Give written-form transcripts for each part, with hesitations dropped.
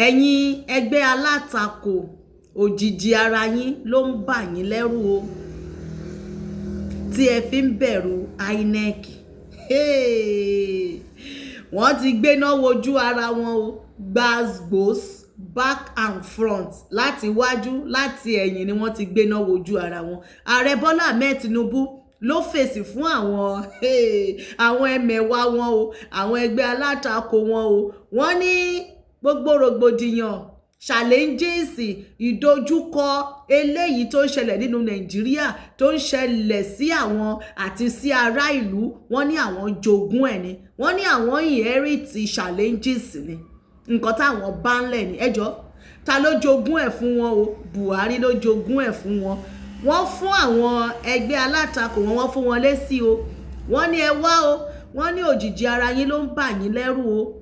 Ẹ̀yin ẹgbẹ́ alátakò, òjìji ara yín ló ń bà yín lẹ́rù o, tí ẹ fi ń bẹ̀rù INEC. Wọ́n ti gbéná wojú ara wọn o. Gbas-gbos, back and front, láti iwájú, láti ẹ̀yìn ni wọ́n ti gbéná wojú ara wọn. Ààrẹ Bọ́lá Ahmed Tinubu ló fèsì fún àwọn ẹmẹ̀wà wọn o, àwọn ẹgbẹ́ alátakò wọn o. Wọ́n ní gbogbo rògbòdìyàn, challenges, ìdojúkọ eléyìí tó ń ṣẹlẹ̀ nínú Nàìjíríà, tó ń ṣẹlẹ̀ sí àwọn àti sí ará ìlú, wọ́n ní àwọn jogún ẹ̀ ni. Wọ́n ní àwọn inherit challenges ni, nǹkan táwọn bá ń lẹ̀ ní ẹjọ́. Ta ló jogún ẹ̀ fún wọn o? Buhari ló jogún ẹ̀ fún wọn. Wọ́n fún àwọn ẹgbẹ́ alátakò wọn, wọ́n fún wọn lésì o. Wọ́n ní ẹ wá o, wọ́n ní òjìji ara yín ló ń bà yín lẹ́rù o,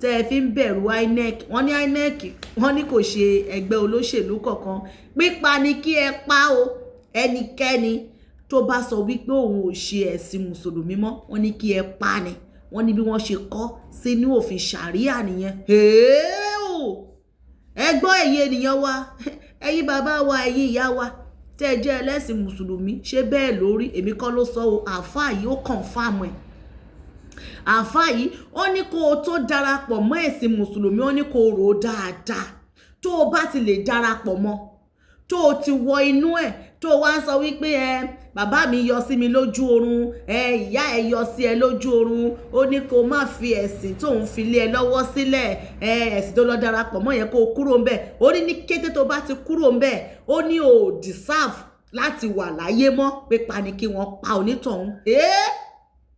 tẹ́ ẹ fi ń bẹ̀rù INEC. Wọ́n ní INEC, wọ́n ní kò ṣe ẹgbẹ́ olóṣèlú kankan. Pípa ni kí ẹ pa o. Ẹnikẹ́ni tó bá sọ wípé òun ò ṣe ẹ̀sìn Mùsùlùmí mọ́, wọ́n ní kí ẹ pa ni. Wọ́n ní bí wọ́n ṣe kọ́ sínú òfin ṣàríà nìyẹn. Ẹ gbọ́, ẹ̀yin ènìyàn wa, ẹ̀yin bàbá wa, ẹ̀yin ìyá wa tẹ́ ẹ jẹ́ ẹlẹ́sìn Mùsùlùmí, ṣé bẹ́ẹ̀ lórí? Èmi kọ́ ló sọ o, àáfàá yìí, ó confirm ẹ̀. Àáfàá yìí, ó ní kó o tó darapọ̀ mọ́ ẹ̀sìn Mùsùlùmí, ó ní kó o rò ó dáadáa. Tó o bá ti lè darapọ̀ mọ́, tó o ti wọ inú ẹ̀, tó o wá ń sọ wípé ẹ bàbá mi yọ sí mi lójú oorun, ẹ ìyá ẹ yọ sí ẹ lójú oorun, ó ní kó o má fi ẹ̀sìn tó ń fi lé ẹ lọ́wọ́ sílẹ̀, ẹ ẹ̀sìn tó lọ darapọ̀ mọ́ yẹn, kó o kúrò ńbẹ̀. Ó ní ní kété tó bá ti kúrò ńbẹ̀, ó ní o ò deserve láti wà láyé mọ́, pípa ni kí wọ́n pa onítọ̀hún.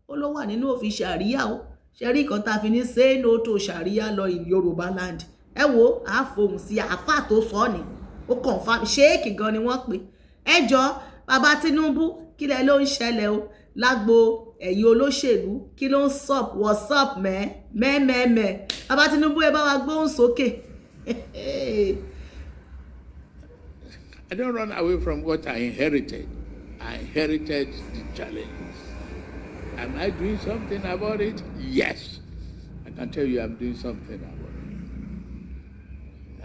Ó ló wà nínú òfin ṣàríyá o. Ṣe rí nǹkan tá a fi ní say no to Sharia law in Yorùbá land? Ẹ wo, àfohùn sí àáfà tó sọ ọ́ ni, ó confirm. Ṣéèkì gan ni wọ́n pè. Ẹ jọ, bàbá Tinubu, kí lẹ ló ń ṣẹlẹ̀ o lágbo ẹ̀yin olóṣèlú? Kí ló ń sup? What's up mẹ́ mẹ́mẹ́mẹ́? Bàbá Tinubu, ẹ bá wa gbóhùn sókè. I don't run away from what I inherited. I inherited the challenges. Am I doing something about it? Yes. I can tell you I'm doing something about it.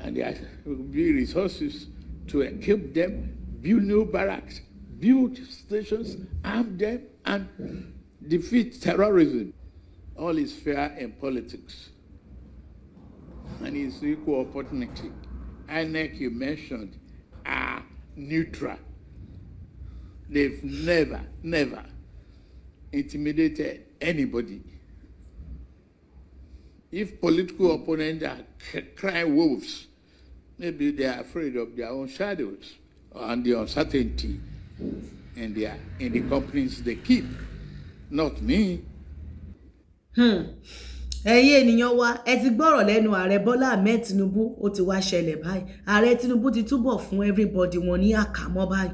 And there will be resources to equip them, build new barracks, build stations, arm them, and defeat terrorism. All is fair in politics. And it's equal opportunity. INEC you mentioned are neutral. They've never, never intimidated anybody. If political opponents are crying wolves, maybe they are afraid of their own shadows and the uncertainty in the companies they keep, not me. Ẹ̀yin ènìyàn wa, ẹ ti gbọ́rọ̀ lẹ́nu Ààrẹ Bọ́lá Ahmed Tinubu. Ó ti wá ṣẹlẹ̀ báyìí, Ààrẹ Tinubu ti túbọ̀ fún everybody wọn ní àkàmọ́ báyìí.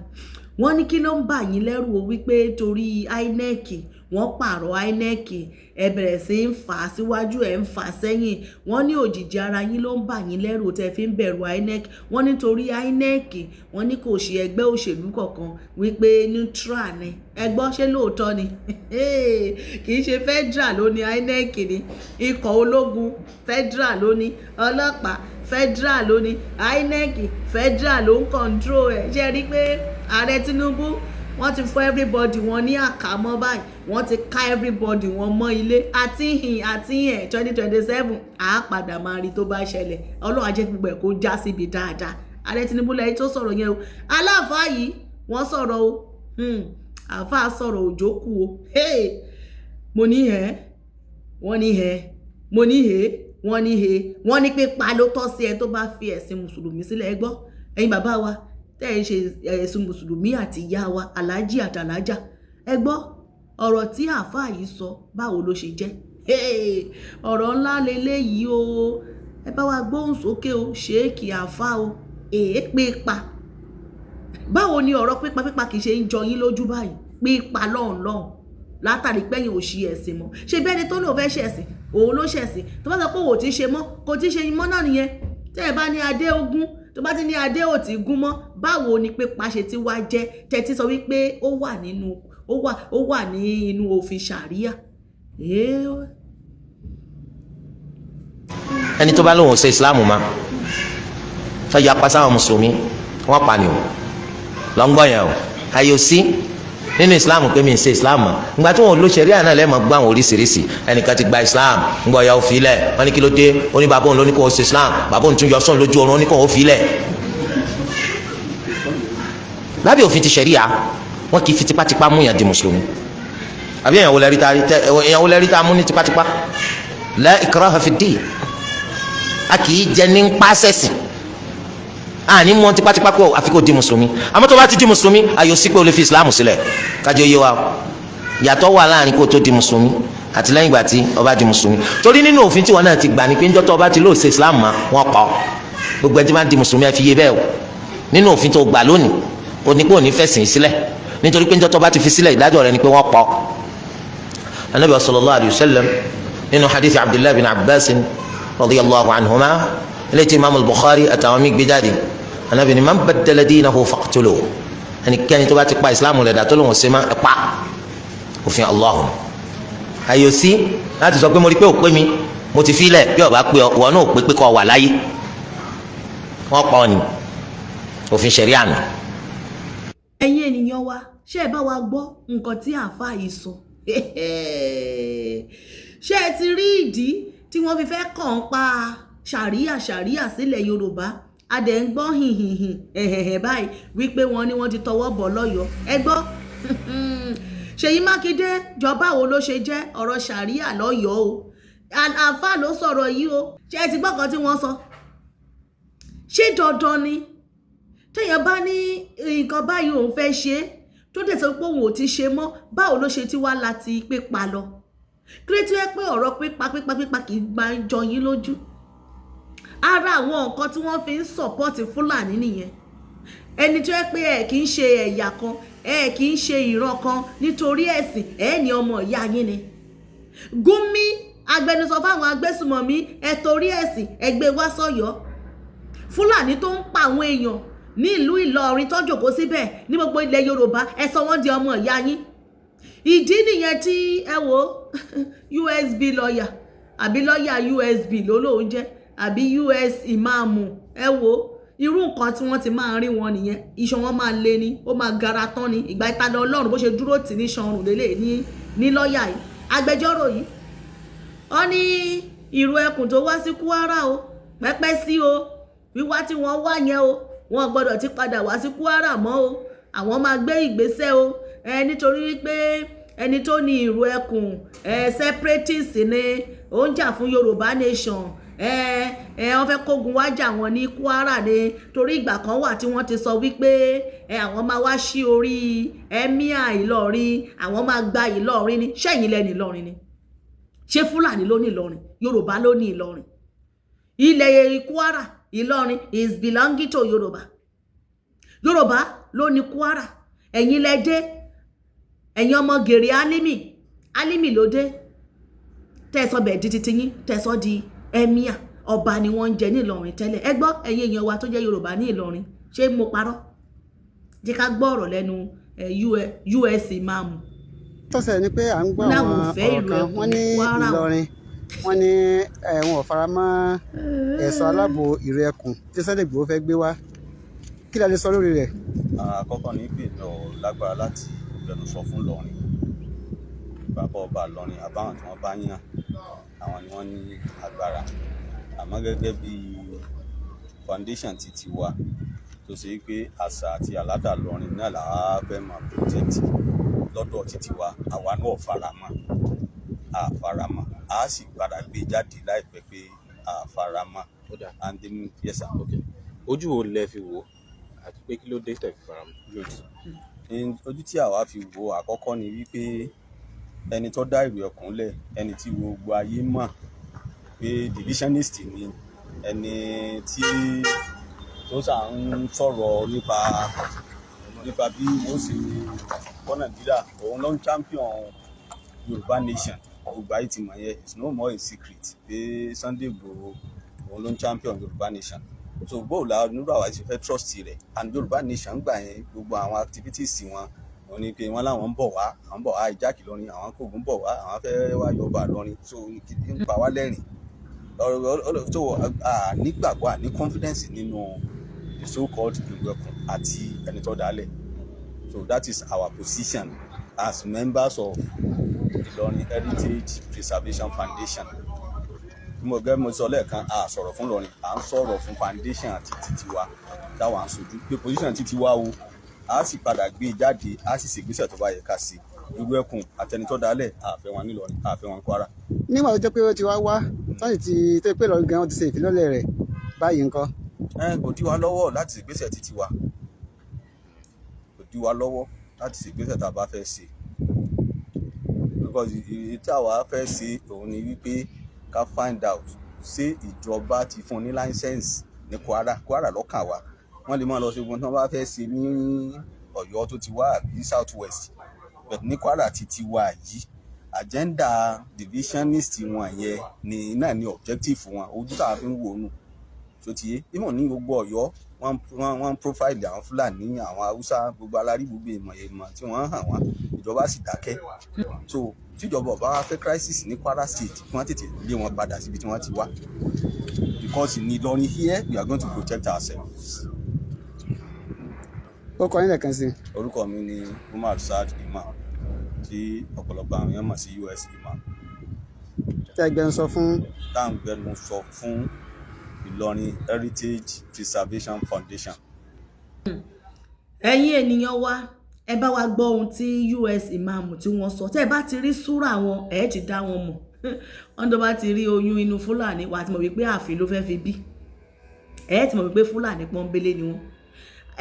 Wọ́n ní kí ló ń bà yín lẹ́rù o, wípé torí INEC, wọ́n pààrọ̀ INEC, ẹ bẹ̀rẹ̀ sí ń fà á síwájú, ẹ̀ ń fà á sẹ́yìn. Wọ́n ní òjìji ara yín ló ń bà yín lẹ́rù tẹ́ fi ń bẹ̀rù INEC. Wọ́n nítorí INEC, wọ́n ní kò ṣe ẹgbẹ́ òṣèlú kankan, wípé neutral ni. Ẹ gbọ́, ṣé lóòótọ́ ni? Kì í ṣe federal ló ní INEC ni? Ikọ̀ ológun, federal ló ní. Ọlọ́pàá, federal ló ní. INEC, federal ló ń control ẹ̀. Ṣe rí i pé Ààrẹ Tinubu, wọ́n ti fún everybody wọn ní àkámọ́ báyìí? Wọ́n ti ká everybody wọn mọ́ ilé àti hìn àti hìn. 2027, àá padà máa rí tó bá ṣẹlẹ̀. Ọlọ́run á jẹ́ gbogbo ẹ̀ kó já síbi dáadáa. Ààrẹ Tinubu lẹ́yìn tó sọ̀rọ̀ yẹn o. Aláàfáà yìí, wọ́n sọ̀rọ̀ o. Àáfàá sọ̀rọ̀, òjò kù o. Mo ní ẹ̀, wọ́n ní ẹ̀, mo ní he, wọ́n ní he. Wọ́n ní pípa ló tọ́ sí ẹ tó bá fi ẹ̀sìn Mùsùlùmí sílẹ̀. Ẹ gbọ́, ẹ̀yin bàbá wa tẹ́ ẹ ń ṣe ẹ̀sìn Mùsùlùmí àti ìyá wa, aláàjì àtàlájà, ẹ gbọ́ ọ̀rọ̀ tí àáfàá yìí sọ, báwo ló ṣe jẹ́? Ọ̀rọ̀ ńlá leléyìí o. Ẹ bá wa gbóhùn sókè o. Ṣéèkì, àáfàá o, èé pa. Báwo ni ọ̀rọ̀ pípa pípa kì í ṣe ń jọ yín lójú báyìí? Pípa lọ́hùn lọ́hùn látàrí pẹ́yìn ò ṣe ẹ̀sìn mọ́. Ṣe bẹ́ẹ̀ ni tó lóun fẹ́ ṣẹ̀sìn, òun ló ṣẹ̀sìn. Tó bá sọ pé òun ò tí ì ṣe mọ́, kò tí ì ṣe mọ́ náà nìyẹn. Tẹ́ ẹ bá ní adé ogún, tó bá ti ní adé ò tí gún mọ́, báwo ni pípa ṣe ti wá jẹ́ tẹ́tí sọ wípé ó wà ní inú òfin ṣàríà? Ẹni tó bá lóun ò ṣe Islam ma, tó yapa sáwọn mùsùlùmí, wọ́n pa ni o. Lọ́ngbọ́n yẹn o, ayò sí nínú Islam pé mi ń ṣe Islam mọ́. Ìgbà tí wọn ò lo ṣẹ̀ríà náà, lẹ́ẹ̀mọ́ gbọ́ àwọn oríṣiríṣi. Ẹnìkan ti gba Islam, ńgbọ́ ya ó filẹ̀. Wọ́n ní kí ló dé? Ó ní bàbá òun ló ní kó o ṣe Islam, bàbá òun tún yọ sọ́n lójú oorun, ó ní kó o filẹ̀. Lábẹ́ òfin ti ṣẹ̀ríà, wọn kì í fi tipátipá mú yàn di mùsùlùmí. Àbí èèyàn wo lẹ́rí tá a mú ní tipátipá? La ikraha fi ddin. A kì í jẹ ní pàṣẹsì àní mú tipátipá pé àfi kó di mùsùlùmí. Àmọ́ tó bá ti di mùsùlùmí, ayò sí pé o lè fi Islam sílẹ̀. Kájọ yé wa, yàtọ̀ wà láàrin kó o tó di mùsùlùmí àti lẹ́yìn ìgbà tí o bá di mùsùlùmí, torí nínú òfin tí wọn náà ti gbà ní pé njọ́ tó o bá ti lóò ṣe Islam mọ́, wọn pa ọ́. Gbogbo ẹni tí wọ́n di mùsùlùmí, ẹ fi yé bẹ́ẹ̀ o. Nínú òfin tó gbà lónìí, o ní pé ò ní fẹ̀sìn sílẹ̀, nítorí pé njọ́ tó bá ti fi sílẹ̀, ìdájọ́ rẹ̀ ni pé wọ́n pa ọ́. Anabi sallallahu alayhi wa sallam, nínú hadith Abdullahi bin Abbas radiyallahu anhuma, ilé tí imaamu Bukhari àtàwọn míì gbé jáde, anabi ni man baddala dinahu faqtuluhu. Ẹnikẹ́ni tó bá ti pa Islam rẹ̀ dàtọ́ lòun ṣe má ẹ pa. Òfin Allah, ayò sí láti sọ pé mo rí pé ò pé mi, mo ti filẹ̀. Bí ọba pé ọ, ìwọ náà ò pé pé kọ́ wà láyé, wọ́n pa ọ ni. Òfin ṣẹ̀ríà nù. Ẹ̀yin ènìyàn wa, ṣé ẹ bá wa gbọ́ nǹkan tí àáfàá yìí sọ? Ṣé ẹ ti rí ìdí tí wọ́n fi fẹ́ kàn ń pa ṣàríà ṣàríà sílẹ̀ Yorùbá? A dẹ̀ ń gbọ́ hìhìhìn ẹ̀hẹ̀hẹ̀ báyìí wípé wọ́n ní wọ́n ti tọwọ́ bọ̀ lọ́yọ̀ọ́. Ẹ gbọ́, Ṣèyí Mákindé, jọba wo ló ṣe jẹ́ ọ̀rọ̀ ṣàríà lọ́yọ̀ọ́ o? Àáfàá ló sọ̀rọ̀ yìí o. Ṣé ẹ ti gbọ́ kan tí wọ́n sọ? Ṣé dandan ni téèyàn bá ní nǹkan báyìí òun fẹ́ ṣe é, tó dẹ̀ sọ pé òun ò ti ṣe mọ́, báwo ló ṣe ti wá láti pípa lọ? Kí ló tí wọ́n pé ọ̀rọ̀ pípa pípa pípa kì í máa ń jọ yín lójú? Ara àwọn nǹkan tí wọ́n fi ń support Fúlàní nìyẹn. Ẹni tó yẹ pé ẹ kì í ṣe ẹ̀yà kan, ẹ kì í ṣe ìran kan, nítorí ẹ̀sìn, ẹ ní ọmọ ìyá yín ni. Gúnmi, agbẹnusọ fáwọn agbésùmọ̀mí, ẹ torí ẹ̀sìn ẹ gbé wá sọ́yọ́. Fúlàní tó ń pa àwọn èèyàn ní ìlú Ìlọrin, tó jókòó síbẹ̀ ní gbogbo ilẹ̀ Yorùbá, ẹ sọ wọ́n di ọmọ ìyá yín. Ìdí nìyẹn tí ẹ wo USB lọ́ọ̀yà, àbí lọ́ọ̀yà USB ló lóun jẹ́, àbí US ìmáàmù. Ẹ wo irú nǹkan tí wọ́n ti máa ń rí wọn nìyẹn. Iṣan wọn máa lé ní, ó máa gara tán ni. Ìgbà ìtàlẹ̀ Ọlọ́run bó ṣe dúró tì ní ṣan ọrùn lélẹ̀ ní lọ́ọ̀yà yìí, agbẹjọ́rò yìí. Wọ́n ní ìrù ẹkùn tó wá sí Kwara o, pẹ́pẹ́ sí o, wíwá tí wọ́n wá yẹn o, wọ́n gbọ́dọ̀ ti padà wá sí Kwara mọ́ o. Àwọn máa gbé ìgbésẹ̀ o, ẹ nítorí wípé ẹni tó ní ìrù ẹkùn ẹ, separatist ni, ó ń jà fún Yorùbá nation. Ẹ wọ́n fẹ́ kógun wá jà wọ́n ní Kwara ni, torí ìgbà kan wà tí wọ́n ti sọ wípé ẹ àwọn máa wá sí orí emir Ìlọrin, àwọn máa gba Ìlọrin ni. Ṣẹ́yìn lẹ́nu Ìlọrin ni? Ṣé Fúlàní ló ní Ìlọrin? Yorùbá ló ní Ìlọrin. Ilẹ̀ Kwara, Ìlọrin is belonging to Yorùbá. Yorùbá ló ní Kwara. Ẹ̀yin lẹ dé, ẹ̀yin ọmọ gèrè Álímì. Álímì ló dé tẹ̀sán bẹ̀ di titi yín, tẹ̀sán di emir. Ọba ni wọ́n ń jẹ ní Ìlọrin tẹ́lẹ̀. Ẹ gbọ́, ẹ̀yin èèyàn wa tó jẹ́ Yorùbá ní Ìlọrin, ṣé mo parọ́? Jẹ́ ká gbọ́ ọ̀rọ̀ lẹ́nu US ìmáàmù. Tọ́sẹ̀ ni pé à ń gbọ́ àwọn ọ̀rọ̀ kan, wọ́n ní Ìlọrin, wọ́n ní wọn ò fara mọ́ ẹ̀ṣọ́ aláàbò ìrù ẹkùn tí Sunday Igboho fẹ́ gbé wá. Kí la lè sọ lórí rẹ̀? Àkọ́kọ́ ní pé mi ò lágbára láti gbẹnusọ fún Ìlọrin. Bàbá ọba Ìlọrin àbáwọn tí wọ́n bá yàn, àwọn ni wọ́n ní agbára. Àmọ́ gẹ́gẹ́ bí foundation ti tiwa tó ṣe pé àṣà àti àládà Ìlọrin náà là á fẹ́ máa protect lọ́dọ̀ títí wa, àwa náà faramọ́, a faramọ́, a sì padà gbé jáde láìpẹ́ pé a faramọ́. And then, yes sir. Okay. Ojú wo lẹ fi wò, àti pé kí ló dé tẹ́ fi faramọ́? Good. Ojú tí àwa fi wò, àkọ́kọ́ ni wípé ẹni tó dá ìlú ẹkùn lẹ̀, ẹni tí gbogbo ayé mọ̀ pé divisionist ni, ẹni tí tó sà ń sọ̀rọ̀ nípa bí wọ́n ṣe kọ́ Nàìjíríà, òun ló ń champion Yorùbá nation. Gbogbo ayé ti mọ̀ yẹn. It's no more a secret pé Sunday Igboho, òun ló ń champion Yorùbá nation. So bóòlù la nírú àwa ṣe fẹ́ trust rẹ̀? And Yorùbá nation gbà yẹn, gbogbo àwọn activities wọn, wọ́n ní pé wọ́n láwọn ń bọ̀ wá, àwọn ń bọ̀ wá hijack Ìlọrin, àwọn kògùn bọ̀ wá, àwọn fẹ́ wá yọba Ìlọrin. So ń pa wá lẹ́rìn. Ọ̀rọ̀ tó a nígbàgbọ́, à ní confidence nínú the so called Ìlú Ẹkùn àti ẹni tó dálẹ̀. So that is our position as members of Ìlọrin Heritage Preservation Foundation. Bí mo gẹ́gẹ́ mo sọ lẹ́ẹ̀kan, a sọ̀rọ̀ fún Ìlọrin, à ń sọ̀rọ̀ fún foundation àti títí wa táwa ń sojú pé position títí wa o, a sì padà gbé e jáde, a sì ṣègbésẹ̀ tó bá yẹ ká sí. Ìlú Ẹkùn àtẹnitọ́ dálẹ̀, àfẹ́ wọn nílọrin, àfẹ́ wọn Kwara. Nígbà tó jẹ́ pé ó ti wá wá tọ́sí ti tó pé Ìlọrin gan-an ti ṣe ìfilọ́lẹ̀ rẹ̀ báyìí ńkọ́? Ẹ kò dí wa lọ́wọ́ láti ṣègbésẹ̀ títí wa, kò dí wa lọ́wọ́ láti ṣègbésẹ̀ tá a bá fẹ́ ṣe, because èyí tí àwa fẹ́ ṣe òun ni wípé ká find out ṣé ìjọba ti fún ní license ní Kwara. Kwara lọ́kàn wa. Wọ́n lè máa lọ ṣe gbogbo tí wọ́n bá fẹ́ ṣe ní Ọ̀yọ́ tó ti wá àbí South West, but ní Kwara ti wá yìí, agenda divisionist wọn yẹn ni náà ni objective wọn. Ojú táwa fi ń wò nù tó ti yé. Even ní gbogbo Ọ̀yọ́, wọ́n profile àwọn Fúlàní, àwọn Haúsá, gbogbo alárí, gbogbo ìmọ̀ ìmọ̀ tí wọ́n hàn wọ́n, ìjọba sì dákẹ́. So tíjọba ọba wa fẹ́ crisis ní Kwara State, kí wọ́n tètè lé wọn padà síbi tí wọ́n ti wá, because ní Ìlọrin here, we are going to protect ourselves. Ó kọ yín lẹ́ẹ̀kan sí i. Orúkọ mi ni Umar Saad Imam, tí ọ̀pọ̀lọpọ̀ àwọn èèyàn mọ̀ sí US Imam. Tẹ́ ẹ gbẹnu sọ fún Tá à ń gbẹnu sọ fún Ìlọrin Heritage Preservation Foundation. Ẹ̀yin ènìyàn wa, ẹ bá wa gbọ́ ohun tí US Imam tí wọ́n sọ. Tẹ́ ẹ bá ti rí súrà wọn, ẹ ti dá wọn mọ̀. Wọ́n tó bá ti rí oyún inú Fúlàní, wà á ti mọ̀ wípé ààfin ló fẹ́ fi bí. Ẹ ti mọ̀ wípé Fúlàní pọ́nbélé ni wọ́n.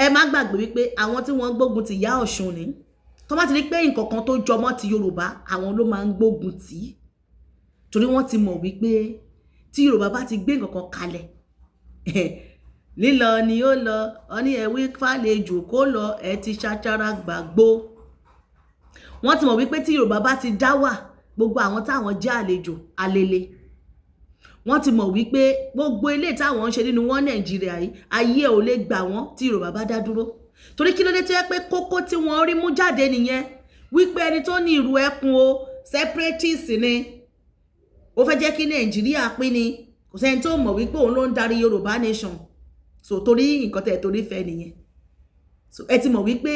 Ẹ má gbàgbé wípé àwọn tí wọ́n gbógun ti ìyá Ọ̀ṣun ni. Tó bá ti rí pé nǹkan kan tó jọmọ́ ti Yorùbá, àwọn ló máa ń gbógun tì í, torí wọ́n ti mọ̀ wípé tí Yorùbá bá ti gbé nǹkan kan kalẹ̀, lílọ ni ó lọ. Ọ ní ẹwí fàlejò kó lọ, ẹ ti ṣàṣàrà gbàgbó. Wọ́n ti mọ̀ wípé tí Yorùbá bá ti dá wà, gbogbo àwọn táwọn jẹ́ àlejò alele. Wọ́n ti mọ̀ wípé gbogbo ilé táwọn ń ṣe nínú wọn Nàìjíríà yìí, ayé ò lè gbà wọ́n tí Yorùbá bá dá dúró. Torí kí ló dé tó yẹ pé kókó tí wọ́n rí mú jáde nìyẹn, wípé ẹni tó ní Ìrù Ẹkùn o, separatist ni, ó fẹ́ jẹ́ kí Nàìjíríà pín ni. Kò sẹ́ni tó mọ̀ wípé òun ló ń darí Yorùbá nation. So torí nǹkan tẹ̀ torí fẹ́ nìyẹn. So ẹ ti mọ̀ wípé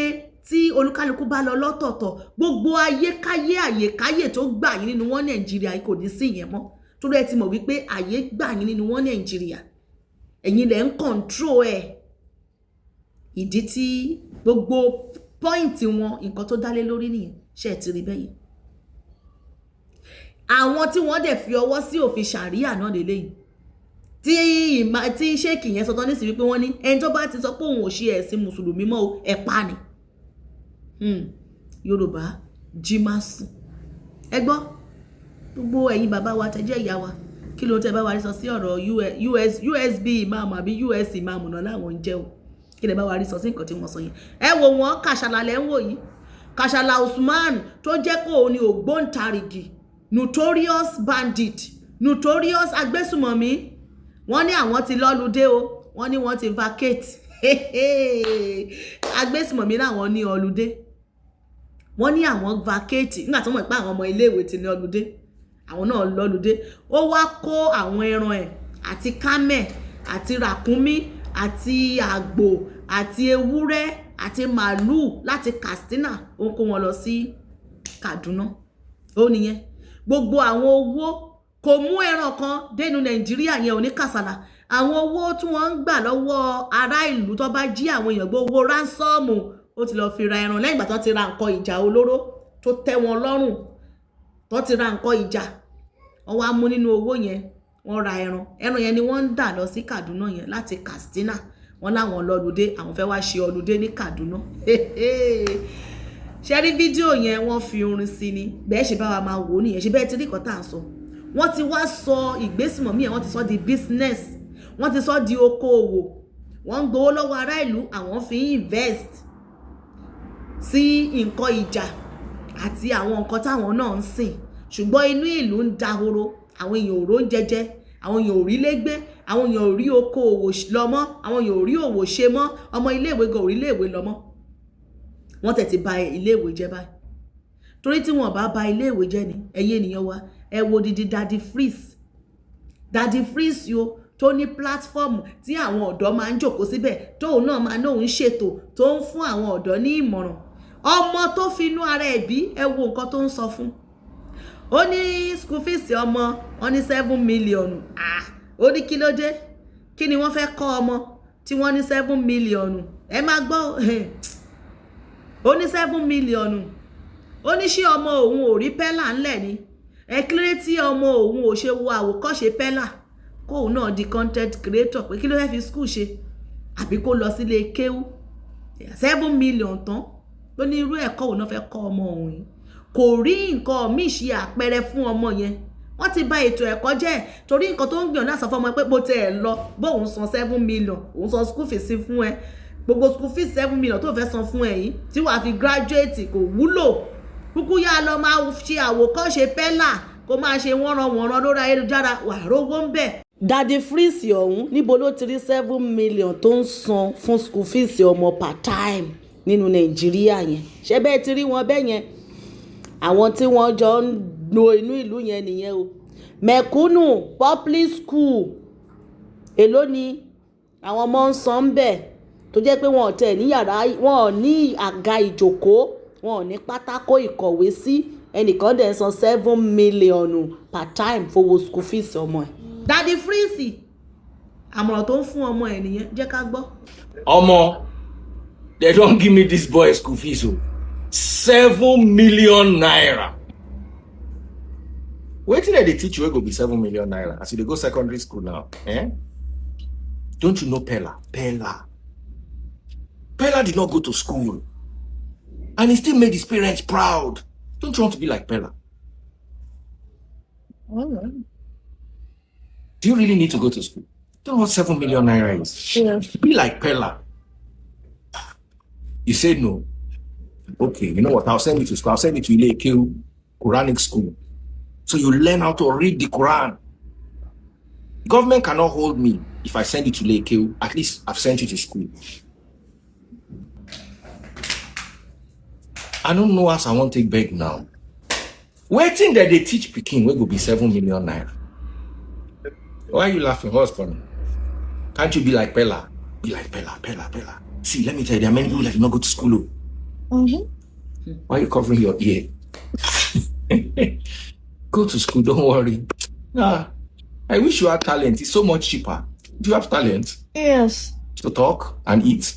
tí olúkálukú bá lọ lọ́tọ̀ọ̀tọ̀, gbogbo ayékáyé àyèkáyè tó gbà yín nínú wọn Nàìjíríà kò ní sí ìyẹn mọ́, torí ẹ ti mọ̀ wípé àyè gbà yín nínú wọn Nàìjíríà, ẹ̀yin lẹ̀ ń control ẹ̀. Ìdí tí gbogbo point wọn, nǹkan tó dálé lórí nìyẹn. Ṣe é ti rí bẹ́yẹn? Àwọn tí wọ́n dẹ̀ fi ọwọ́ sí òfin ṣàríà náà lélẹ́yìí tí ìmá tí ṣéèkì yẹn sọ tán nísìnyí, wípé wọ́n ní ẹni tó bá ti sọ pé òun ò ṣe ẹ̀sìn mùsùlùmí mọ́ o, ẹ̀ pa ni. Yorùbá jí má sùn. Ẹ gbọ́, gbogbo ẹ̀yin bàbá wa tẹ́ jẹ́ ìyá wa, kí ló tẹ́ bá wa rí sọ sí ọ̀rọ̀ US USB imam àbí US imam náà láwọn ń jẹ́ o? Kí lè bá wa rí sọ sí nǹkan tí wọ́n sọ yẹn? Ẹ wò wọ́n, Kàṣàlà lẹ́ ń wò yìí. Kàṣàlà Usman, tó jẹ́ pé òun ni ògbóǹtarìgì notorious bandit, notorious agbésùmọ̀mí, wọ́n ní àwọn ti lọ́ludé o. Wọ́n ní wọ́n ti vacate. Agbésùmọ̀mí làwọn ní ọludé. Wọ́n ní àwọn vacate nígbà tí wọ́n mọ̀ pé àwọn ọmọ iléèwé ti ní ọludé, àwọn náà lọ́ludé. Ó wá kó àwọn ẹran ẹ̀ àti camel àti ràkúnmí àti àgbò àti ewúrẹ́ àti màálùú láti Katsina, ó ń kó wọn lọ sí Kaduna. Ó nìyẹn. Gbogbo àwọn owó, kò mú ẹran kan dénú Nàìjíríà yẹn ò ní kàsàlà. Àwọn owó tí wọ́n ń gbà lọ́wọ́ ará ìlú tó bá jí àwọn èèyàn gbé, owó ransom, ó ti lọ́ọ́ fi ra ẹran. Lẹ́yìn ìgbà tó ti ra nǹkan ìjà olóró tó tẹ́ wọn lọ́rùn, tó ti ra nǹkan ìjà, wọ́n wá mú nínú owó yẹn, wọ́n ra ẹran. Ẹran yẹn ni wọ́n ń dà lọ sí Kaduna yẹn láti Katsina. Wọ́n láwọn lọ́lùdé, àwọn fẹ́ wá ṣe ọlùdé ní Kaduna. Ṣe rí fídíò yẹn? Wọ́n fi orin sí ni. Bẹ́ẹ̀ ṣe bá wa máa wò ó nìyẹn. Ṣe bẹ́ẹ̀ ti rí nǹkan tá à ń sọ? Wọ́n ti wá sọ ìgbésùmọ̀mí ẹ̀, wọ́n ti sọ di business, wọ́n ti sọ di okòòwò. Wọ́n ń gbowó lọ́wọ́ ará ìlú, àwọn fi ń invest sí nǹkan ìjà àti àwọn nǹkan táwọn náà ń sìn. Ṣùgbọ́n inú ìlú ń dahoro, àwọn èèyàn ò róúnjẹ jẹ, àwọn èèyàn ò rí lé gbé, àwọn èèyàn ò rí okòòwò lọ mọ́, àwọn èèyàn ò rí òwò ṣe mọ́, ọmọ iléèwé gan ò rí iléèwé lọ mọ́. Wọ́n tẹ̀ ti ba iléèwé jẹ́ báyìí, torí tí wọ́n bá ba iléèwé jẹ́ ni. Ẹ̀yin ènìyàn wa, ẹ wo didi Daddy Freeze. Daddy Freeze o, tó ní platform tí àwọn ọ̀dọ́ máa ń jòkó síbẹ̀, tóun náà máa nóun ṣètò tó ń fún àwọn ọ̀dọ́ ní ìmọ̀ràn, ọmọ tó finú ara ẹ̀ bí, ẹ wo nǹkan tó ń sọ fún. Ó ní school fees ọmọ wọn ní 7 million. Ah, ó ní kí ló dé? Kí ni wọ́n fẹ́ kọ́ ọmọ tí wọ́n ní 7 million? Ẹ máa gbọ́, ó ní 7 million. Ó ní ṣé ọmọ òun ò rí Pẹ́là ńlẹ̀ ni? Ẹ kílé tí ọmọ òun ò ṣe wo àwòkọ́ṣe Pẹ́là, kóun náà di content creator, pé kí ló fẹ́ fi school ṣe, àbí kó lọ sílé kéwú? 7 million tán. Ló ní irú ẹ̀kọ́ òun náà fẹ́ kọ́ ọmọ òun yìí? Kò rí nǹkan míì ṣe àpẹẹrẹ fún ọmọ yẹn. Wọ́n ti bà ètò ẹ̀kọ́ jẹ́, torí nǹkan tó ń gbìyànjú náà sọ fún ọmọ pé bó tẹ̀ ẹ̀ lọ, bóun san 7 million, òun san school fees fún ẹ, gbogbo school fees 7 million tó fẹ́ san fún ẹ yìí tí wàá fi graduate kò wúlò kúkú. Yá lọ máa ṣe àwòkọ́ṣe Pẹ́là, kó máa ṣe wọ́nranwọ̀nran lórí ayélujára, wà rówó ń bẹ̀. Daddy Freeze ọ̀hún, níbo ló ti rí 7 million tó ń san fún school fees ọmọ part time nínú Nàìjíríà yẹn? Ṣé bẹ́ẹ̀ ti rí wọn bẹ́ẹ̀ yẹn? Àwọn tí wọ́n jọ ń lo inú ìlú yẹn nìyẹn o. Mẹ̀kúnnù, public school, èló ni àwọn ọmọ ń san bẹ́ẹ̀, tó jẹ́ pé wọn ò tẹ̀ ní yàrá, wọn ò ní àga ìjókòó, wọn ò ní pátákó ìkọ̀wé sí? Ẹnìkan dẹ̀ ń san 7 million per time fowó school fees ọmọ ẹ̀. Daddy Freeze, àmọ̀ràn tó ń fún ọmọ ẹ̀ nìyẹn, jẹ́ ká gbọ́. Omo, they don give me this boy school fees o. ₦7 million. Wetin dem dey teach you wey go be ₦7 million as you dey go secondary school now? Eh? Don't you know Pella? Pella. Pella did not go to school. And he still made his parents proud. Don't you want to be like Pella? All right. Do you really need to go to school? Don't know what ₦7 million is. Yeah. Be like Pella. You say no. Okay, you know what? I'll send you to school. I'll send you to Ile Kewu Quranic school. So you learn how to read the Quran. Government cannot hold me if I send you to Ile Kewu. At least I've sent you to school. I don't know as I want take beg now. Wetin dem dey teach pikin wey go be ₦7 million? Why are you laughing? What's funny? Can't you be like Pella? Be like Pella, Pella, Pella. See, let me tell you, there are many people that do not go to school. Oh. Why are you covering your ear? Go to school, don't worry. Ah, I wish you had talent. It's so much cheaper. Do you have talent? Yes. To talk and eat?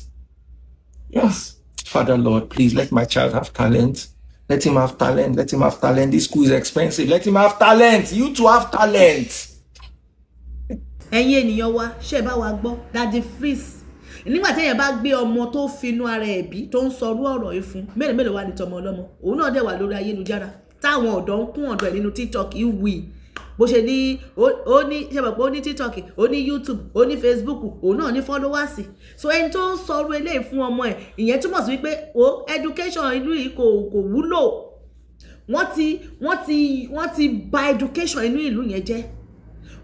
Yes. Father Lord, please let my child have talent. Let him have talent. Let him have talent. This school is expensive. Let him have talent. You too have talent. Ẹ̀yin ènìyàn wa, ṣe bá wa gbọ́ Daddy Freeze? Nígbà téèyàn bá gbé ọmọ tó finú ara ẹ̀ bí tó ń sọrú ọ̀rọ̀ yìí fún, mélòó mélòó wà ní tọmọ ọlọ́mọ? Òun náà dẹ̀ wà lórí ayélujára táwọn ọ̀dọ́ ń kún ọ̀dọ̀ ẹ̀ nínú TikTok ìwì bó ṣe ní. Ó ní, ṣe mọ̀ pé ó ní TikTok, ó ní YouTube, ó ní Facebook, òun náà ní followers. So ẹni tó ń sọrú eléyìí fún ọmọ ẹ̀, ìyẹn túmọ̀ sí wípé o education ìlú yìí kò wúlò. Wọ́n ti bà education inú ìlú yẹn jẹ́.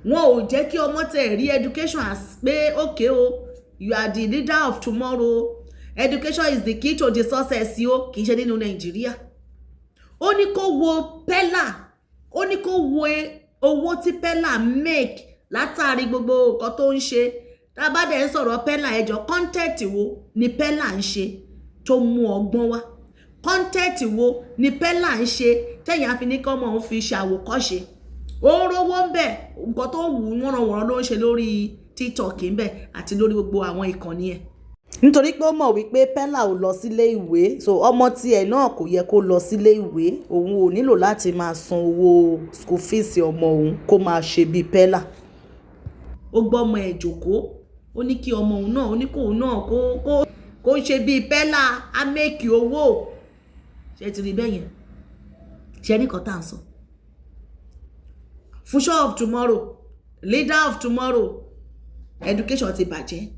Wọn ò jẹ́ kí ọmọ tẹ̀ rí education as pé, okay o, you are the leader of tomorrow, education is the key to the success o. Kì í ṣe nínú Nàìjíríà. Ó ní kó wo Pella, ó ní kó wo owó tí Pella make látàrí gbogbo nǹkan tó ń ṣe. Tá a bá dẹ̀ ń sọ̀rọ̀ Pella, ẹjọ́, content wo ni Pella ń ṣe tó mú ọgbọ́n wá? Content wo ni Pella ń ṣe tẹ̀yìn àfi ní kọ́ ọmọ òun fi ṣe àwòkọ́ṣe? Ó ń rówó ń bẹ̀. Nǹkan tó wù ú wọ́nranwọ̀nran ló ń ṣe lórí TikTok ń bẹ̀ àti lórí gbogbo àwọn ìkànnì ẹ̀, nítorí pé ó mọ̀ wípé Pella ò lọ sílé ìwé, so ọmọ tiẹ̀ náà kò yẹ kó lọ sílé ìwé. Òun ò nílò láti máa san owó school fees ọmọ òun kó máa ṣe bíi Pella. Ó gbọ́ ọmọ ẹ̀ jòkó, ó ní kí ọmọ òun náà, ó ní kóun náà kó ṣe bíi Pella, á make owó. Ṣé ti rí bẹ́ẹ̀ yẹn? Ṣe ní nǹkan tá à ń sọ? Future of tomorrow, leader of tomorrow, education ti bàjẹ́.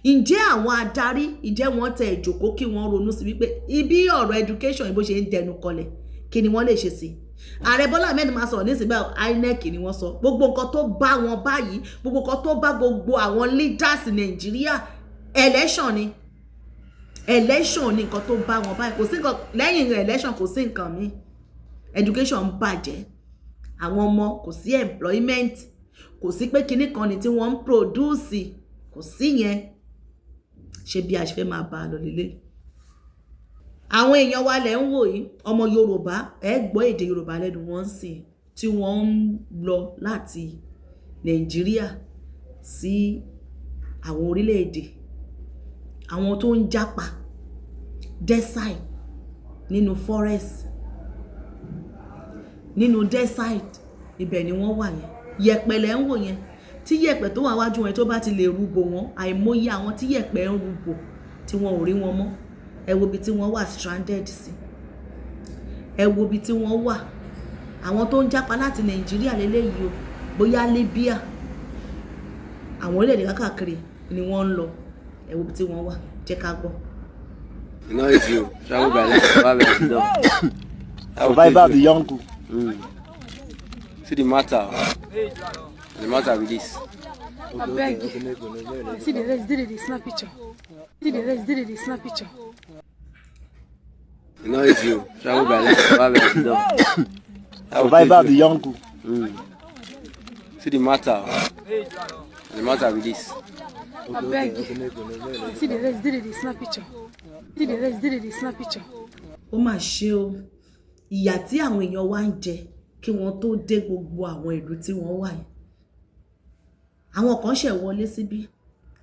Ǹjẹ́ àwọn adarí, ǹjẹ́ wọ́n tẹ ìjòkó kí wọ́n ronú sí wípé ibi ọ̀rọ̀ education bó ṣe ń dẹnu kọlẹ̀, kí ni wọ́n lè ṣe sí? Ààrẹ Bọ́lá Ahmed máa sọ̀rọ̀ nísìnyí báyìí, INEC ni wọ́n sọ gbogbo nǹkan tó bá wọn báyìí, gbogbo nǹkan tó bá gbogbo àwọn leaders Nàìjíríà, election ni, election ni nǹkan tó bá wọn báyìí. Kò sí nǹkan lẹ́yìn election, kò sí nǹkan míì. Education ń bàjẹ́, àwọn ọmọ, kò sí employment. Kò sí pé kinní kan ni tí wọ́n ń produce, kò sí yẹn. Ṣé bí a ṣe fẹ́ máa bá a lọ lélẹ̀? Àwọn èèyàn wa lẹ̀ ń wò yìí, ọmọ Yorùbá, ẹ gbọ́ èdè Yorùbá lẹ́nu wọn ń sìn, tí wọ́n ń lọ láti Nàìjíríà sí àwọn orílẹ̀-èdè. Àwọn tó ń jápa desert, nínú forest, nínú desert, ibẹ̀ ni wọ́n wà yẹn. Yẹ̀pẹ̀ lẹ̀ ń wò yẹn. Tí yẹ̀pẹ̀ tó wà wájú wọn tó bá ti lè rúbò wọn, àìmọye àwọn tí yẹ̀pẹ̀ ń rúbò tí wọn ò rí wọn mọ́. Ẹ wo ibi tí wọ́n wà stranded sí, ẹ wo ibi tí wọ́n wà. Àwọn tó ń jápa láti Nàìjíríà lélẹ́yìí o, bóyá Libya, àwọn orílẹ̀-èdè káàkiri ni wọ́n ń lọ. Ẹ wo ibi tí wọ́n wà. Jẹ́ ká gbọ́. You know if you travel by land, survive by dog. Survivor of the young. See the matter. The matter with this. Abeg. See the rest, did the snap picture. See the rest, did the snap picture. You know if you travel by land, survive by dog. Survivor of the young. See the matter. The matter with this. Abeg. See the rest, did the snap picture. See the rest, did the snap picture. Ó mà ṣe o. Ìyà tí àwọn èèyàn wa ń jẹ kí wọ́n tó dé gbogbo àwọn ìlú tí wọ́n wà yìí. Àwọn kan ṣẹ̀ wọlé síbí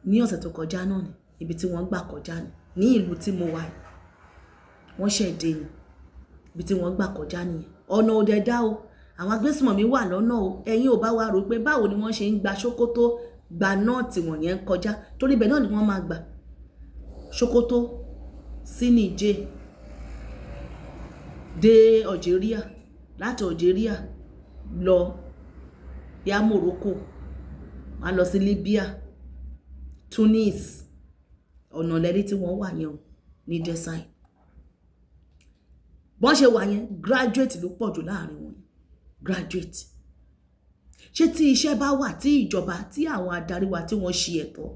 ní ọ̀sẹ̀ tó kọjá náà ni. Ibi tí wọ́n gbà kọjá ni ní ìlú tí mo wà yìí. Wọ́n ṣẹ̀ dé ni. Ibi tí wọ́n gbà kọjá nìyẹn. Ọ̀nà ò dẹ̀ dá o, àwọn agbésùmọ̀mí wà lọ́nà o. Ẹ̀yin ò bá wa rò pé báwo ni wọ́n ṣe ń gba Sókótó, gba nọ́ọ̀tì wọ̀nyẹn ń kọjá, torí ibẹ̀ náà ni wọ́n máa gbà, Sókótó sí Niger, dé Algeria, láti Algeria lọ yá Morocco, wọ́n á lọ sí Libya, Tunis. Ọ̀nà lẹ́rí tí wọ́n wà yẹn o ní desert. Bọ́n ṣe wà yẹn, graduate ló pọ̀ jù láàrin wọn, graduate. Ṣé tí iṣẹ́ bá wà, tí ìjọba, tí àwọn adarí wa tí wọ́n ṣe ẹ̀tọ́,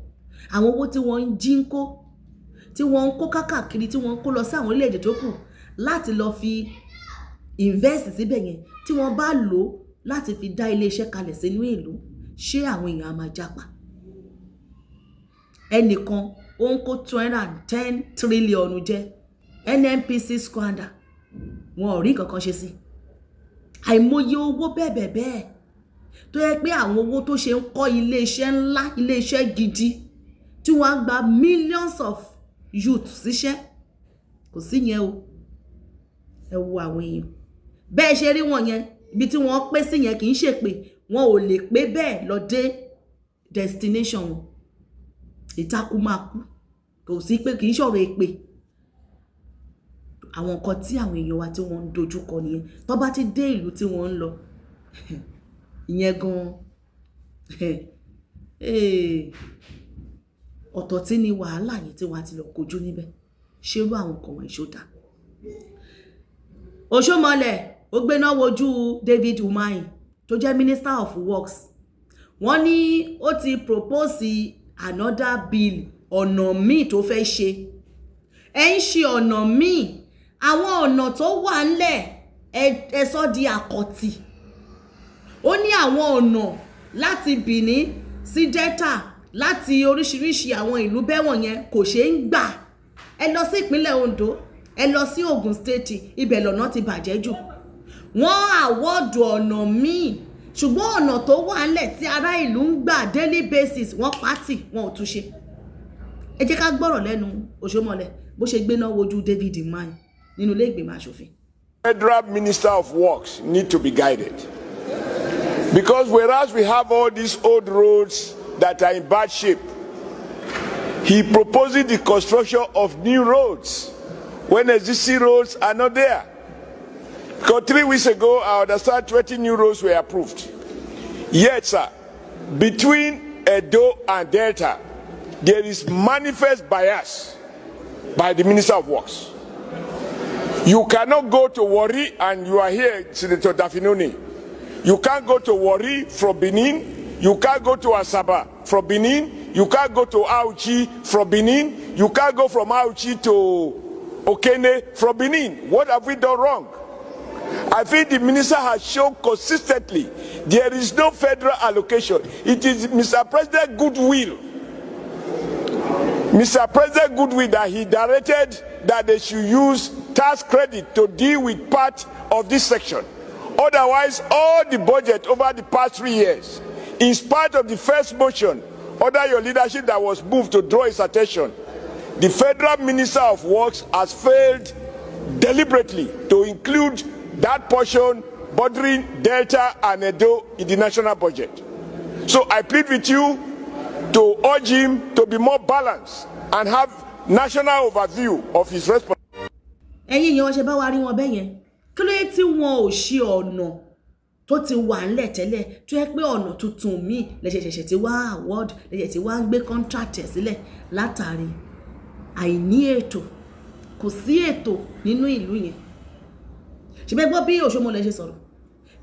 àwọn owó tí wọ́n ń jí ń kó, tí wọ́n ń kó kákàkiri, tí wọ́n ń kó lọ sí àwọn orílẹ̀-èdè tó kù láti lọ fi invest síbẹ̀ yẹn, tí wọ́n bá lò ó láti fi dá iléeṣẹ́ kalẹ̀ sínú ìlú, ṣé àwọn èèyàn á máa jápa? Ẹnìkan ó ń kó 210 trillion jẹ, NNPC squander, wọn ò rí nǹkan kan ṣe sí. Àìmọye owó bẹ́ẹ̀ bẹ́ẹ̀ bẹ́ẹ̀ tó yẹ pé àwọn owó tó ṣe ń kọ́ iléeṣẹ́ ńlá, iléeṣẹ́ gidi tí wọ́n á gba millions of youth síṣẹ́, kò sí yẹn o. Ẹ wo àwọn èèyàn bẹ́ẹ̀ ṣe rí wọn yẹn. Ibi tí wọ́n pé sí yẹn, kì í ṣe pé wọn ò lè pé bẹ́ẹ̀ lọ dé destination wọn. Ìtakú máa kú, kò sí pé kì í ṣọ̀rọ̀ èpè. Àwọn nǹkan tí àwọn èèyàn wa tí wọ́n ń dojú kọ nìyẹn tó bá ti dé ìlú tí wọ́n ń lọ ìyẹn gan-an. Ọ̀tọ̀ tí ni wàhálà yẹn tí wọ́n á ti lọ kojú níbẹ̀. Ṣerú àwọn nǹkan wọ̀nyí ṣó dáa? Oshiomhole ó gbéná wojú David Umahi tó jẹ́ Minister of Works. Wọ́n ní ó ti propose another bill, ọ̀nà míì tó fẹ́ ṣe. Ẹ ń ṣe ọ̀nà míì, àwọn ọ̀nà tó wà ńlẹ̀, ẹ sọ di àkọ̀tì. Ó ní àwọn ọ̀nà láti Benin sí Delta, láti oríṣiríṣi àwọn ìlú bẹ́wọ̀n yẹn kò ṣeé ń gbà. Ẹ lọ sí ìpínlẹ̀ Ondo, ẹ lọ sí Ogun State, ibẹ̀ lọ́nà ti bàjẹ́ jù. Wọ́n award ọ̀nà míì, ṣùgbọ́n ọ̀nà tó wà ńlẹ̀ tí ará ìlú ń gbà daily basis, wọ́n pàtì, wọn ò túnṣe. Ẹ jẹ́ ká gbọ́rọ̀ lẹ́nu Oshiomhole bó ṣe gbéná wojú David Umahi nínú ilé ìgbìmọ̀ asòfin. Federal Minister of Works need to be guided. Because whereas we have all these old roads that are in bad shape, he proposes the construction of new roads when existing roads are not there. Because 3 weeks ago, I understand 20 new roads were approved. Yet, sir, between Edo and Delta, there is manifest bias by the Minister of Works. You cannot go to Warri, and you are here, Senator Dafinone. You can't go to Warri from Benin. You can't go to Asaba from Benin. You can't go to Auchi from Benin. You can't go from Auchi to Okene from Benin. What have we done wrong? I think the minister has shown consistently there is no federal allocation. It is Mr. President goodwill. Mr. President goodwill that he directed that they should use tax credit to deal with part of this section. Otherwise, all the budget over the past 3 years, in spite of the first motion under your leadership that was moved to draw his attention, the Federal Minister of Works has failed deliberately to include that portion bordering Delta and Edo in the national budget. So I plead with you to urge him to be more balanced and have national overview of his responsibility. Ẹ̀yin èèyàn, ṣe bá wa rí wọn bẹ́ẹ̀ yẹn. Kí ló dé tí wọn ò ṣe ọ̀nà tó ti wà ńlẹ̀ tẹ́lẹ̀, tó yẹ pé ọ̀nà tuntun míì lẹ́sẹ̀ṣẹ̀ṣẹ̀ tí wá award lẹ́sẹ̀ tí wá ń gbé contract ẹ̀ sílẹ̀? Látàrí àìní ètò, kò sí ètò nínú ìlú yẹn. Ṣùgbọ́n gbọ́ bí Oshiomhole ṣe sọ̀rọ̀.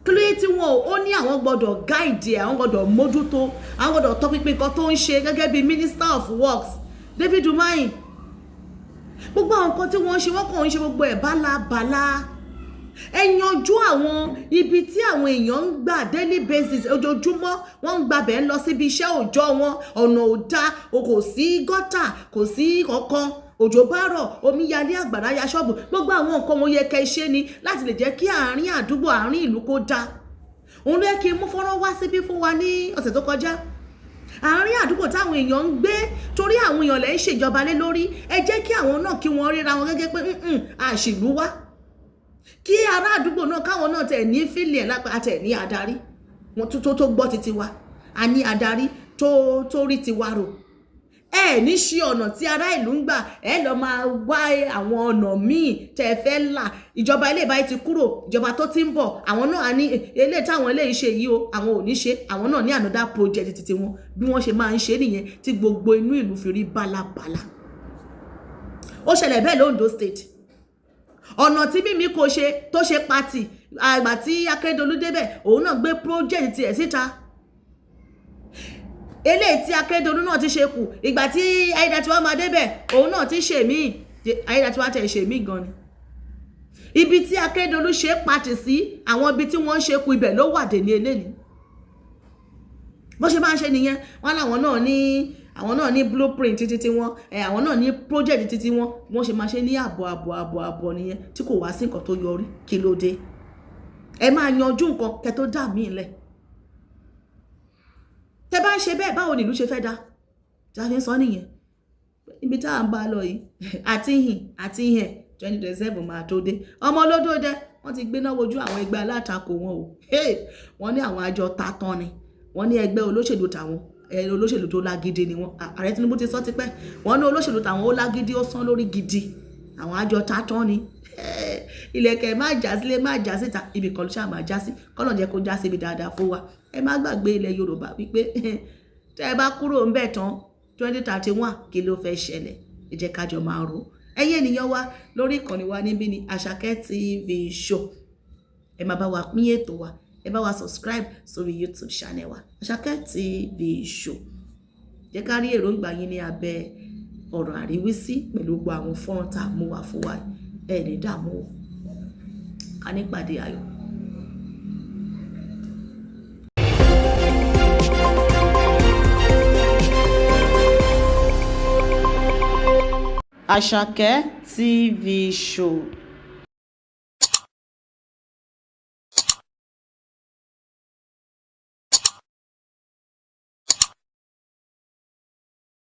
Kí ló dé tí wọn ò? Ó ní àwọn gbọ́dọ̀ guide ẹ̀, àwọn gbọ́dọ̀ mójútó, àwọn gbọ́dọ̀ tọpinpin nǹkan tó ń ṣe gẹ́gẹ́ bí Minister of Works, David Umahi. Gbogbo àwọn nǹkan tí wọ́n ń ṣe, wọ́n kàn ń ṣe gbogbo ẹ̀ bálabàla. Ẹ yanjú àwọn ibi tí àwọn èèyàn ń gbà daily basis, ojoojúmọ́ wọ́n ń gbabẹ̀ ń lọ síbi iṣẹ́ òòjọ́ wọn. Ọ̀nà ò dáa, o kò sí gọ́tà, kò sí kankan. Òjò bá rọ̀, omi yalé, àgbàrá ya ṣọ́ọ̀bù. Gbogbo àwọn nǹkan wọn yẹ kẹ́ ṣe ni láti lè jẹ́ kí àárín àdúgbò, àárín ìlú kó dáa. Òun ló yẹ kí n mú fọ́nrán wá síbí fún wa ní ọ̀sẹ̀ tó kọjá. Àárín àdúgbò táwọn èèyàn ń gbé, torí àwọn èèyàn lẹ́ ń ṣèjọba lé lórí, ẹ jẹ́ kí àwọn náà kí wọ́n ríra wọn gẹ́gẹ́ pé àṣìlú wá, kí ará àdúgbò náà káwọn náà tẹ̀ ní fílẹ̀ lápá, àtẹ̀ ní adarí wọn tó gbọ́ titi wa, a ní adarí tó rí tiwa rò. Ẹ ní ṣí ọ̀nà tí ará ìlú ń gbà, ẹ lọ máa wá àwọn ọ̀nà míì tẹ́ ẹ fẹ́ là. Ìjọba ilé ìbáyìí ti kúrò, ìjọba tó ti ń bọ̀, àwọn náà á ní eléyìí táwọn eléyìí ṣe yìí o, àwọn ò ní ṣe. Àwọn náà ní another project titi wọn. Bí wọ́n ṣe máa ń ṣe nìyẹn tí gbogbo inú ìlú fi rí bálabàla. Ó ṣẹlẹ̀ bẹ́ẹ̀ l'Ondo State. Ọ̀nà tí mímí kò ṣe tó ṣe pati, àgbà tí Akérédolú débẹ̀, òun náà gbé project tiẹ̀ síta. Eléyìí tí Akérédolú náà ti ṣe kù, ìgbà tí Ayédàtiwá máa débẹ̀, òun náà ti ṣe míì. Ayédàtiwá tẹ̀ ṣe míì gan ni. Ibi tí Akérédolú ṣe pati sí, àwọn ibi tí wọ́n ń ṣe kù, ibẹ̀ ló wà dé ní eléyìí. Bó ṣe máa ń ṣe nìyẹn. Wọ́n láwọn náà ní, àwọn náà ní blueprint títí tí wọ́n ẹ, àwọn náà ní project títí wọ́n. Wọ́n ṣe máa ṣe ní àbọ̀ àbọ̀ àbọ̀ àbọ̀ nìyẹn tí kò wá sí nǹkan tó yọrí. Kí ló dé? Ẹ máa yanjú nǹkan kẹ́ tó dà míì lẹ̀. Tẹ bá ń ṣe bẹ́ẹ̀, báwo ni ìlú ṣe fẹ́ dá? Tí a fi ń sọ nìyẹn, ibi tá à ń bá lọ yìí, àti hìn àti hìn, 2027 máa tó dé. Ọmọ olódò dẹ, wọ́n ti gbéná wojú àwọn ẹgbẹ́ alátakò wọn o. Wọ́n ní àwọn àjọ tatán ni wọ́n ní ẹgbẹ́ olóṣèlú tàwọn, olóṣèlú tó lágídí ni wọ́n. Ààrẹ Tinubu ti sọ tipẹ́, wọ́n ní olóṣèlú tàwọn ó lágídí, ó sán lórí gidi, àwọn àjọ tatán ni. Ilẹ̀kẹ̀ má já sílé, má já síta, ibì kan ló ṣáà máa já sí. Kọ́nà jẹ́ kó já síbi dáadáa fún wa. Ẹ má gbàgbé ilẹ̀ Yorùbá wípé tẹ́ ẹ bá kúrò ń bẹ̀ tán, 2031, kí ló fẹ́ ṣẹlẹ̀? Ẹ jẹ́ ká jọ máa rò. Ẹ̀yin ènìyàn wa, lórí ìkànnì wa níbí ni Àṣàkẹ́ TV Show. Ẹ máa bá wa pín ètò wa, ẹ bá wa subscribe sórí YouTube channel wa, Àṣàkẹ́ TV Show. Jẹ́ ká rí èròǹgbà yín ní abẹ́ ọ̀rọ̀ àríwísí pẹ̀lú gbogbo àwọn fọ́nrán tá a mú wá fún wa. Ẹ ní dààmú o, ká nípàdé ayọ̀. Àṣàkẹ́ TV Show.